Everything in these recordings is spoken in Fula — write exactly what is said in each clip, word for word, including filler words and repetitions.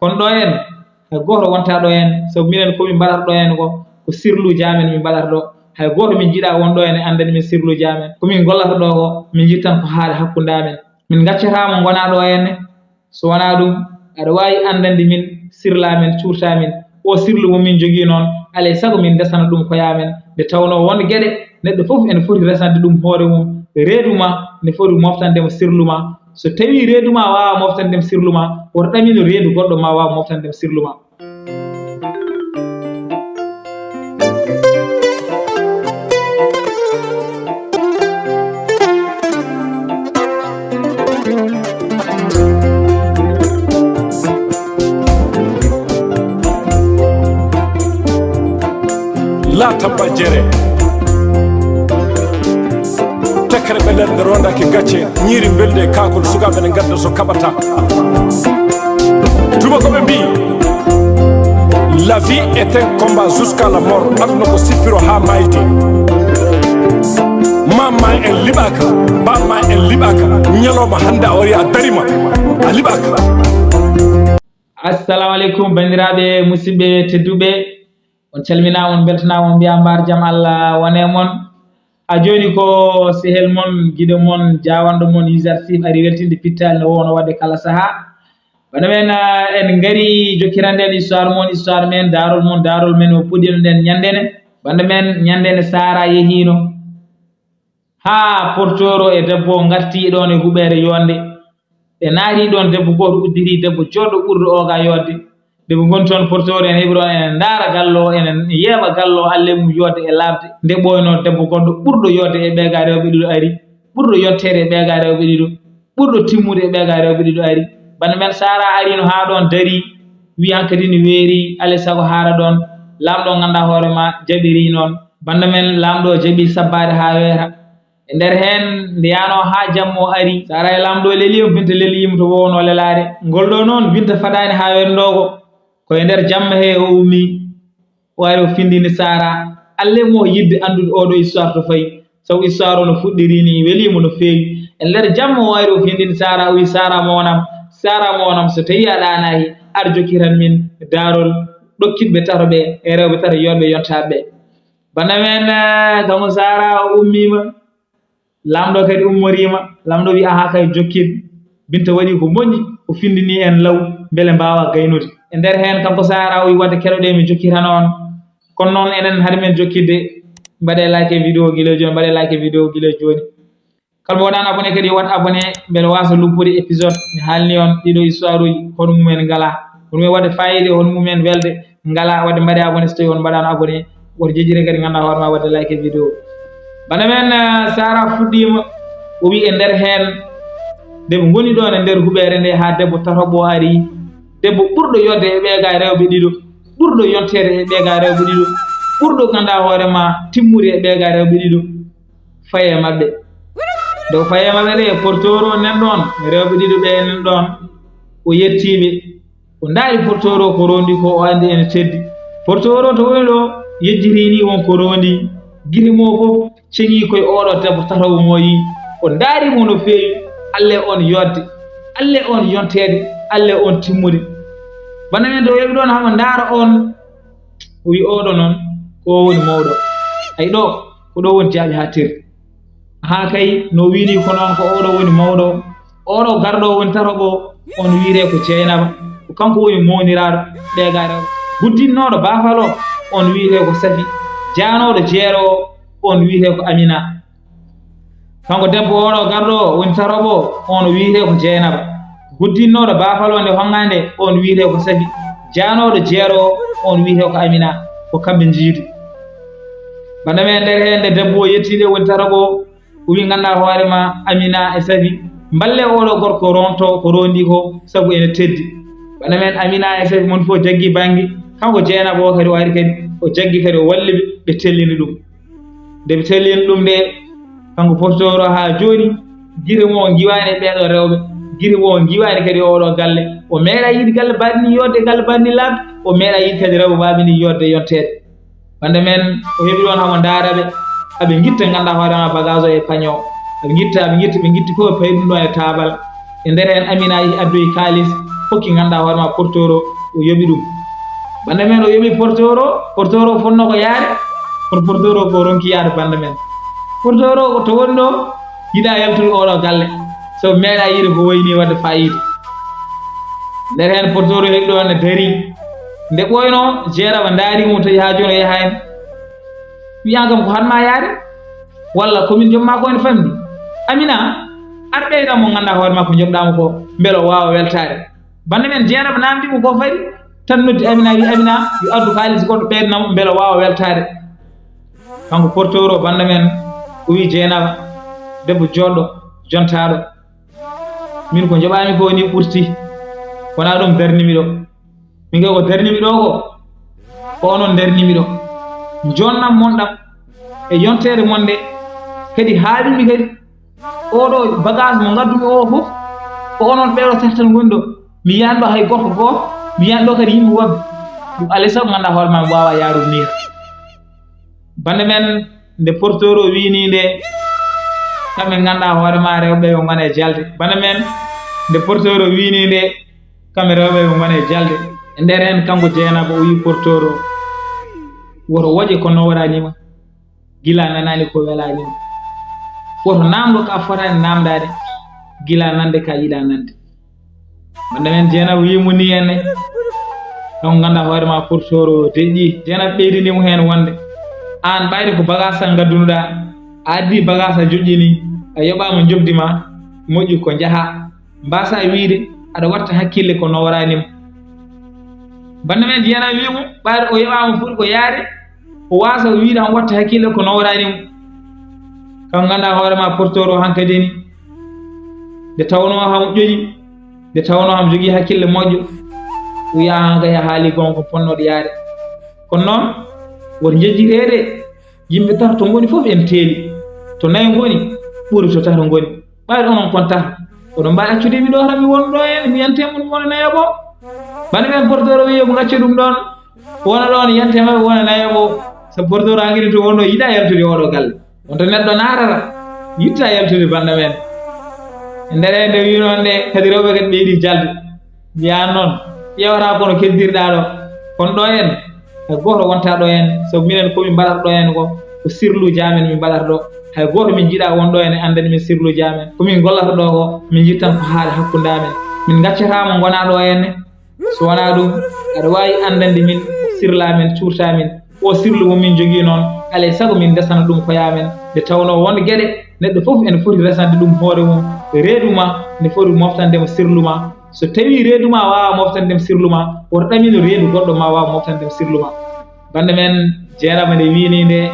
Kono ɗo en, hay gooto wonta ɗo en, sabu minen ko min mbaɗata ɗo en ko, ko sirluuji amen min mbaɗata ɗo. Hay gooto min njiɗa won ɗo en e anndani min sirluuji amen. Ko min ngollata ɗo ko, min njittan ko haala hakkunde amen. Min ngaccata mo ngona ɗo en, so wonaa ɗum, aɗa waawi anndande min sirla men, cuurta min. O sirlu mo min jogii noon, alay sago min ndesana ɗum koye amen. Nde tawnoo won geɗe, neɗɗo fof ene foti resande ɗum hoore mum, reedu ma ne foti moftande mo sirlu ma. So tawii reedu ma waawaa moftande mo sirlu ma, woto ɗamino reedu goɗɗo ma waawa moftande mo sirlu ma. Laata bajjere. Tekkere ɓe nder nde rondake gacce, ñiiri mbelde e kaakol, sukaaɓe ne ngadda so kaɓata. Tuma ko ɓe mbi, la vie est un combat jusqu'à la mort. Aduna ko sippiro haa mayde. Mama en liɓaka, bamma en liɓaka. Ñalawma hannde a wari a darima, a liɓaka. Assalamu aleykum, banndiraaɓe, musidɓe tedduɓe. On calminaama, on mbeltanaama, on mbiya mbaar jam Allah wone mon. A jooni ko sehel mon, giɗo mon, jaawanɗo mon, Usage Sif ari weltinde pittaali no wowno waɗde kala sahaa. Bana men, ah, en ngari jokkirande en histoire mon, histoire men, daarol mon, daarol men o puɗɗino ɗen ñande ne. Bana men, ñande ne Sara yehiino haa Portoro e debbo o ngarti ɗon e huɓeere yonde. Ɓe naati ɗon, debbo gooto udditi, debbo joɗɗo ɓurɗo oga yodde. Nde ɓe ngoni toon, portoro ene heɓi ɗon, ene ndaara gallo o, ene yeeɓa gallo o, alle mum yodde e laaɓde. Nde ɓooynoo, debbo goɗɗo ɓurɗo yodde e ɓeegaa rewɓe ɗiɗo ari, ɓurɗo yotteede e ɓeegaa rewɓe ɗiɗo, ɓurɗo timmude e ɓeegaa rewɓe ɗiɗo ari. Bana men Sara ariino haa ɗon darii, wi'i hankadi ne weeri, alay sago haara ɗon. Laamɗo o nganndaa hoore ma jaɓirii noon. Bana men laamɗo o jaɓi sabbaade haa weeta. E nder heen, nde yaanoo haa jamma o ari, Sara e laamɗo lelii mo, Binta lelii mo to woowno lelaade. Ngol ɗoo noon, Binta fadaani haa wetndoo ko. Ko e nder jamma hee o ummii, o ari o findini Sara. Alle mo yiɗde anndude oo ɗoo histoire to fayi, sabu histoire o no fuɗɗiri nii, welii mo no feewi. E nder jamma o ari o findini Sara, o wi'i, "Sara mon am, Sara mon am, so tawii a ɗaanaaki, ar jokkitan min daarol ɗokkitɓe tato ɓee e rewɓe tato yonɓe yontaaɓe ɓee." Bana men, eh, kamo Sara o ummiima, laamɗo kadi ummoriima, laamɗo wi'i, "Ahaa kay, jokkit." Binta waɗi ko moƴƴi, o findini en law, mbele mbaawa gaynude. E nder heen, kanko Sara o wi'i, "Wadde keɗoɗen, mi jokkitano on." Kono noon, enen hade men jokkitde, mbaɗee like e vidéo gila jooni, mbaɗee like e vidéo gila jooni. Kala mo waɗaano abonné kadi, yo waɗ abonné, mbele waasa luppude épisode. Mi haalni on ɗiɗo histoire uji, hono mumen ngalaa. Hono mumen waɗde fayida, hono mumen welde ngalaa. Waɗde mbaɗee abonné so tawii on mbaɗaano abonné. Woto jejjire kadi nganndaa hoore ma waɗde like e vidéo. Bana men, eh, Sara fuɗɗiima, o wi'i e nder heen, nde ɓe ngoni ɗoon e nder huɓeere nde haa debbo tataɓo ari, debbo ɓurɗo yodde e ɓeegaa rewɓe ɗiɗo, ɓurɗo yonteede e ɓeegaa rewɓe ɗiɗo, ɓurɗo nganndaa hoore ma timmude e ɓeegaa rewɓe ɗiɗo. Faye maɓɓe. Nde o faye maɓɓe nde, portoro nen ɗon, rewɓe ɗiɗo ɓe nen ɗon, o yettiiɓe, o ndaari portoro ko rondi ko, o anndi ene teddi. Portoro to woni ɗo, yejjiti ni won ko rondi, gite mo fof ceŋi koye oɗo debbo tatawo mo yi. O ndaari mo no feewi, alle on yodde, alle on yonteede, alle on timmude. Bana men to o yeɓi ɗon hamo ndaara on, o wi, "Oɗo noon, ko o woni mawɗo. Ay ɗo, ko ɗo woni jaaɓi haa terri." Haa kay, no wiini ko noon, ko oɗo woni mawɗo. Oɗo garɗo woni tataɓo, on wiyetee ko Jeynaba. Ko kanko woni mawniraaɗo ɓeegaa rewɓe. Guddinnooɗo baafal o, on wiyetee ko Safi. Jaanooɗo jeero o, on wiyetee ko Amina. Kanko debbo oɗo garɗo o woni tataɓo o, on wiyetee ko Jeynaba. Guddinnooɗo baafal o nde hongaande, on wiyetee ko Safi. Jaanooɗo jeero o, on wiyetee ko Amina. Ko kamɓe njiidi. Bana men nder heen nde debbo o yettii nde woni tataɓo o, o wi, "Nganndaa hoore ma, Amina e Safi, mballe oɗo gorko ronto ko rondi ko, sabu ene teddi." Bana men Amina e Safi mon fof jaggi bannge. Kanko Jeynaba o kadi o ari kadi, o jaggi kadi o walli ɓe, ɓe tellini ɗum. Nde ɓe tellini ɗum nde, kanko portoro haa jooni, gite mo ngiwaani e ɓeeɗo rewɓe, gite mo ngiwaani kadi e oɗo galle. O meeɗa yiide galle mbaɗni yodde, galle mbaɗni laaɓde, o meeɗa yiide kadi rewɓe mbaɓe ni yodde yonteede. Bana men, o heɓi ɗon hamo ndaara ɓe, aɓe ngitta nganndaa hoore ma bagage o e paño. Aɓe ngitta, aɓe ngitta, ɓe ngitti fof ɓe payi ɗum ɗon e taabal. E nder heen Amina yehi addoyi kaalis, hokki, ngannduɗaa hoore ma porteur o, o yoɓi ɗum. Bannda men o yoɓi porteur o, porteur o fotnoo ko yaade, kono porteur o ko ronki yaade bannda men. Porteur o ko to woni ɗo, yiɗaa yaltude oɗo galle, sabu meeɗaa yiide ko wayi ni waɗde faayiida. Nder heen porteur o heɓi ɗo ne darii. Nde ɓooynoo, Jeeraba ndaari mo, tawi haa jooni o yahaani. Wiyaa kam ko haɗ ma yaade, walla ko min joom maa ko ene famɗi. Amina, ar ɓeydan mo ngannduɗaa hoore ma ko joɓɗaa mo ko, mbele o waawa weltaade. Bannda men Jeynaba naamndi mo ko fadi, tan noddi Amina, wi Amina, yo addu kaalis goɗɗo ɓeydan mo, mbele o waawa weltaade. Kanko porteur o, bannda men, o wi Jeynaba, debbo jooɗɗo, jontaaɗo. Min ko joɓaami ko ni ɓurti, wonaa ɗum darnimi ɗo. Min kay ko darnimi ɗo ko, ko onon darnimi ɗo. Jonnam mon ɗam e yonteede mon nde, kadi haaɗumi kadi, oɗo bagage mo ngaddumi o fof, ko onon ɓeɗo teftan ngoni ɗo. Mi yiyan ɗo hay gorko gooto, mi yiyan ɗo kadi yimɓe woɓɓe. Ɗum alay sago ngannduɗaa hoore ma mi waawa yaarude ni. Bannda men, nde porteur o wiini nde, kamɓe ngannduɗaa hoore ma rewɓe yo ngone e jalde. Bannda men, nde porteur o wiini nde, kamɓe rewɓe yo ngone e jalde. E nder heen kanko Jeynaba o wi porteur o, woto woƴe ko noworaani ma, gila nanaani ko welaani ma. Woto naamndo ka fotaani naamndaade, gila nande ka yiɗaa nande. Bannda men Jeynaba wi mo ni enne, ɗon ngannduɗaa hoore ma porteur o deƴƴi. Jeynaba ɓeydini mo heen wonde, aan ɓayde ko bagage tan ngaddunoɗaa, a addi bagage a joƴƴini, a yoɓaama njoɓdi ma, moƴƴi ko njaha. Mbasa wiide aɗa watta hakkille ko noworaani ma. Bannda men Jeynaba wi mo, ɓayde o yoɓaama fuɗi ko yaade, o waasa wiide hamo watta hakkille ko noworaani mo. Kam ngannduɗaa hoore ma porteur o hankadi ni, nde tawnoo hamo ƴoƴi, nde tawnoo hamo jogii hakkille moƴƴo, o wiya aan kay a haali goonga ko ponnoɗo yaade. Kono noon, woto njejjitee de, yimɓe tato to ngoni fof en teeli. To nayo ngoni, ɓuri to tato ngoni. Ɓayde onon kon tato, oɗon mbaawi accude mi ɗo tan mi wona ɗo heen, mi yante mon mi wona nayo goo. Bannda men porteur o wi yo mo gacce ɗum ɗoon, wona ɗoon yante maɓɓe wona nayo goo. Sabu porteur o hankadi to wonno yiɗaa yaltude oɗo galle. Wonto neɗɗo naatata, yiɗta yaltude bannda men. E nder heen nde wi noon nde, kadi rewɓe kadi ɓeydi jalde. Mbiyaa noon, ƴeewata kono keddirɗaa ɗo, kono ɗo en, hay gooto wonta ɗo en, sabu minen ko min mbaɗata ɗo en ko, ko sirluuji amen min mbaɗata ɗo. Hay gooto min njiɗaa won ɗo en e anndani min sirluuji amen. Ko min ngollata ɗo ko, min njittan ko haali hakkunde amen. Min ngaccataa mo ngonaa ɗo en ne. So wonaa ɗum, aɗa waawi anndande min sirlu amen, cuurtu amen. O sirlu mo min njogii noon, alay sago min ndesana ɗum koye amen. Nde tawnoo won geɗe, neɗɗo fof ene foti resande ɗum hoore mum, reedu ma ne foti moftande mo sirlu ma. So tawii reedu ma waawaa moftande mo sirlu ma, woto ɗamino reedu goɗɗo ma waawa moftande mo sirlu ma. Bannda men Jeynaba nde wiini nde,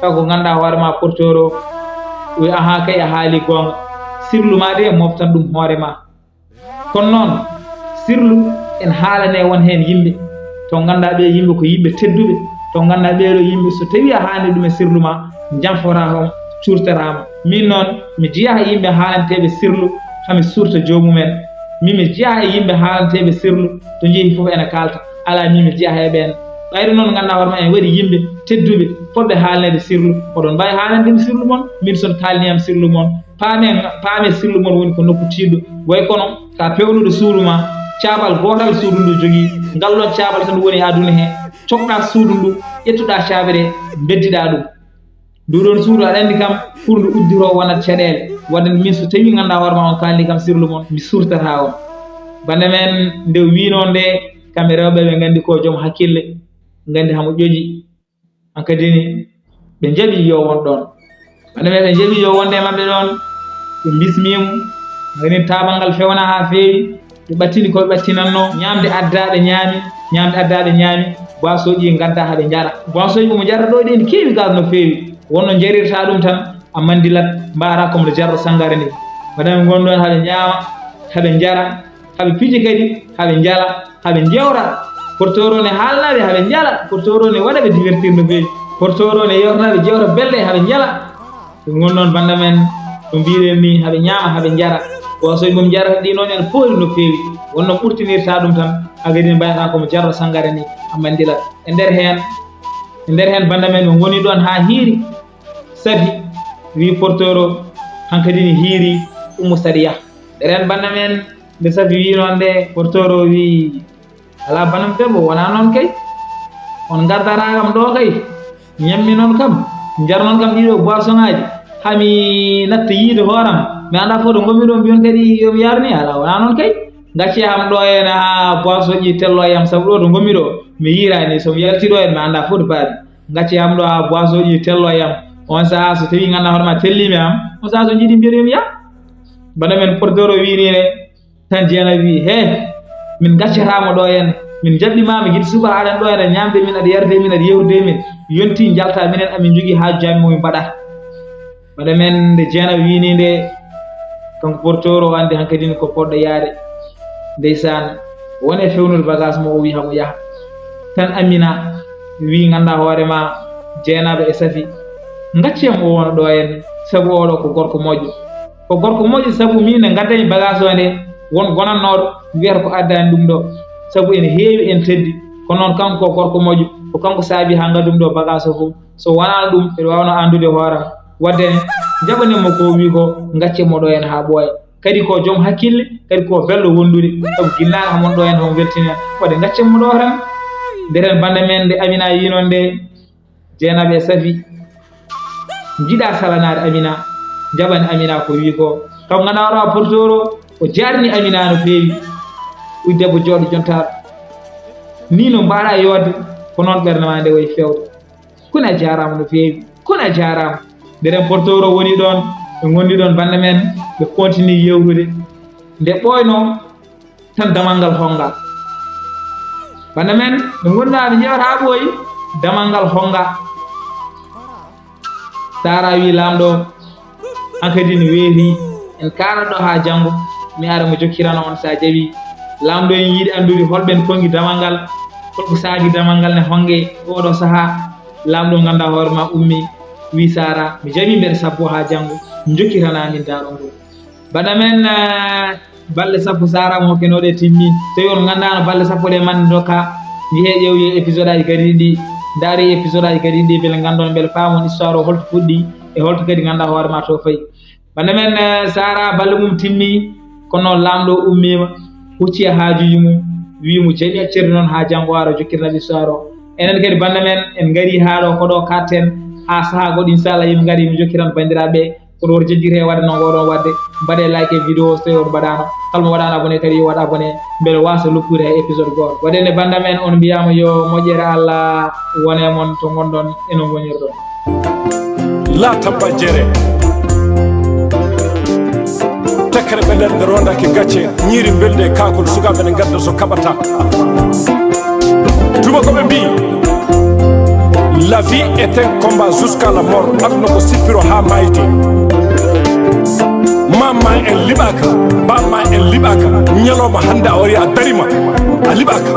taw ko ngannduɗaa hoore ma porteur o, o wi, ahaa kay a haali goonga, sirlu ma de moftan ɗum hoore ma. Kono noon, sirlu en haalane won heen yimɓe, to ngannduɗaa ɓee yimɓe ko yimɓe tedduɓe, to ngannduɗaa ɓee ɗoo yimɓe so tawii a haalni ɗum e sirlu ma, janfotaako, cuurtotaako. Min noon, mi jeyaa e yimɓe haalanteeɓe sirlu, hami suurta joomumen. Min mi jeyaa e yimɓe haalanteeɓe sirlu, to njehi fof ene kaalta. Alaa, min mi jeyaa e ɓeen. Ɓayri noon ngannduɗaa hoore ma ene waɗi yimɓe tedduɓe, fotɓe haalneede sirlu. Oɗon mbaawi haalande mi sirlu mon, min so on kaalni am sirlu mon. Paame, paame sirlu mon woni ko nokku tiiɗɗo. Way kono ka peewnuɗo suudu ma, caabal gootal suudu ndu jogii, ngal ɗoon caabal tan woni e aduna he. Coɓɗa suudu ndu, ƴettuɗa caabi ɗe, mbeddiɗa ɗum. Ndu ɗoon suudu aɗa anndi kam, pour ndu udditoo wonat caɗeele. Waɗde min so tawii ngannduɗaa hoore ma on kaalni kam sirlu mon, mi suurtata on. Bannda men nde wiinoo nde, kamɓe rewɓe ɓe nganndi ko joom hakkille, nganndi hamo ƴoƴi. Hankadi ni, ɓe njaɓi yo won ɗoon. Bannda men ɓe njaɓi yo wonde e maɓɓe ɗoon, ɓe mbismii mo. Hankadi ni taabal ngal fewnaa haa feewi, ɓe ɓattini ko ɓe ɓattinannoo. Ñaamde addaa ɓe ñaami, ñaamde addaa ɓe ñaami, boisonji ngaddaa haa ɓe njara. Boisonji mo njarata ɗo ɗi ene keewi gaa no feewi. Wonno njarirta ɗum tan, a mandilat, mbaara comme no jarɗo sanngara ni. Mbaɗa ɓe ngon ɗoon haa ɓe ñaama, haa ɓe njara, haa ɓe pija kadi, haa ɓe njala, haa ɓe njewta. Porteur o ne haalna ɓe haa ɓe njala, porteur o ne waɗa ɓe divertir no feewi. Porteur o ne yewtana ɓe jewta belɗe haa ɓe njala. Ɗum woni noon bannda men, ko mbiiɗen ni, haa ɓe ñaama, haa ɓe njara. Boisonji mum njarata ɗi noon ene poori no feewi. Wonno ɓurtinirta ɗum tan, haa kadi ne mbayata ko mo jarɗo sanngara ni, a mandilat. E nder heen, e nder heen bannda men, ɓe ngoni ɗoon haa hiiri. Safi, wi porteur o, hankadi ne hiiri, ummo saɗa yaha. Nder heen bannda men, Nde Safi wii noon nde, porteur o wii, "Alaa, banam debbo, wonaa noon kay. On ngardataa kam ɗoo kay. Ñamminon kam, njarnon kam ɗiɗo boisson ŋaaji. Haa mi natta yiide hooram. Mi anndaa fof to ngonmi ɗo, mbiyon kadi yo mi yar ni. Alaa, wonaa noon kay. Ngaccee am ɗoo heen haa boisson ji tello e am, sabu ɗo to ngonmi ɗo, mi yiiraani. So mi yaltii ɗo heen, mi anndaa fof to paaɗi. Ngaccee am ɗoo haa boisson ji tello e am. On sahaa so tawii nganndaa hoore ma telliima e am, on sahaa so njiɗi mbiyon yo mi yah." Bana men porteur o wii nii ne, tan Jeena wii, "He, min ngaccataa mo ɗo heen. Min njaɓɓi ma, mi yiɗi suka aɗan ɗo heen, aɗa ñaamde min, aɗa yarde min, aɗa yewrude min. Yonti njalta minen, amin njogii haaju jam mo min mbaɗa." Mbaɗa men nde Jeena wii nii nde, kanko porteur o anndi hankadi ko poɗɗo yaade. Ndeysaan, woni e fewnude bagage mo, o wii hamo yaha. Tan Amina wii, "Nganndaa hoore ma, Jeenaba e Safi, ngaccee mo o wona ɗo heen, sabu oɗo ko gorko moƴƴo." Ko gorko moƴƴo, sabu min nde ngaddaymi bagage o nde, won gonannooɗo wiyata ko addaani ɗum ɗo, sabu ene heewi en teddi. Ko noon kanko ko gorko moƴƴo, ko kanko saabi haa ngaddumi ɗo bagage o fof. So wonaano ɗum, mbeɗa waawno anndude hooram. Waɗde ne, njaɓanen mo ko o wii ko, ngaccen mo ɗo heen haa ɓooya. Kadi ko joom hakkille, kadi ko belɗo wondude, sabu ginnaaɗo hamon ɗo heen homo weltina. Waɗde ngaccen mo ɗo tan. Ndeen bannda men nde Amina yii noon nde, Jeenaba e Safi njiɗa salanaade Amina, njaɓani Amina ko wii ko. Kam nganndaa hoore ma porteur o, o jaarni Amina no feewi. Uy debbo jooɗo jontaaɗo. Nii no mbaɗa yoode, ko noon ɓernde ma nde wayi feewde. Kono a jaaraama no feewi. Kono a jaaraama. Nde porteur o woni ɗoon, ɓe ngondi ɗoon bannda men, ɓe continue yewtude. Nde ɓooyno, tan damal ngal honnga. Bana men, ɓe ngonndaa ɓe ƴeewata haa ɓooyi, damal ngal honnga. Saara wii laamɗo, "An kadi no weeti, en kaaɗat ɗo haa janngo, mi ara mi jokkirana on so a jaɓii." Laamɗo en yiɗi anndude hol ɓeen konngi damal ngal, hol ko saabi damal ngal ne honnge e oɗo sahaa. Laamɗo nganndaa hoore ma ummi, wii, "Saara, mi jaɓii mbeɗa sabbo haa janngo, njokkitana min daarol ngol." Bana men, eh, balɗe sappo Saara mo hokkenoɗe timmi. Tawi on nganndaano balɗe sappo ɗe man ndokka, njehee ƴeewee épisode aji gariiɗi ɗi, ndaaree épisode aji gariiɗi ɗi, mbele nganndon, mbele paamon histoire o holto fuɗɗi e holto kadi nganndaa hoore ma to fayi. Bana men, eh, Saara balɗe mum timmi, kono laamɗo o ummiima, hucci e haajuuji mum, wii mo jaɓi accirde noon haa janngo ara jokkirana histoire o. Enen kadi bana men, en ngarii haa ɗo, ko ɗo kaaɗten, haa sahaa goɗɗo, inchallah, yimɓe ngari, mi jokkiran banndiraaɓe. Kono woto jejjitee waɗde no ngoɗon waɗde. Mbaɗee like e vidéo so tawii on mbaɗaano. Kala mo waɗaano abonné kadi yo waɗ abonné. Mbele waasa loppude hay épisode gooto. Waɗde nde bannda men on mbiyaama yo moƴƴere Allah wone mon to ngonɗon e no ngonirɗon. La tabba jere. Tekkere ɓe nder nde rondaki gacce, ñiiri mbelde e kaakol, sukaaɓe ne ngadda so kaɓata. Tuma ko ɓe mbi, la vie est un combat jusqu'à la mort. Aduna ko sippiro haa maayde. Maam ma en liɓaaka, baaba ma en liɓaaka. Ñalawma hannde a wari a darima, a liɓaaka.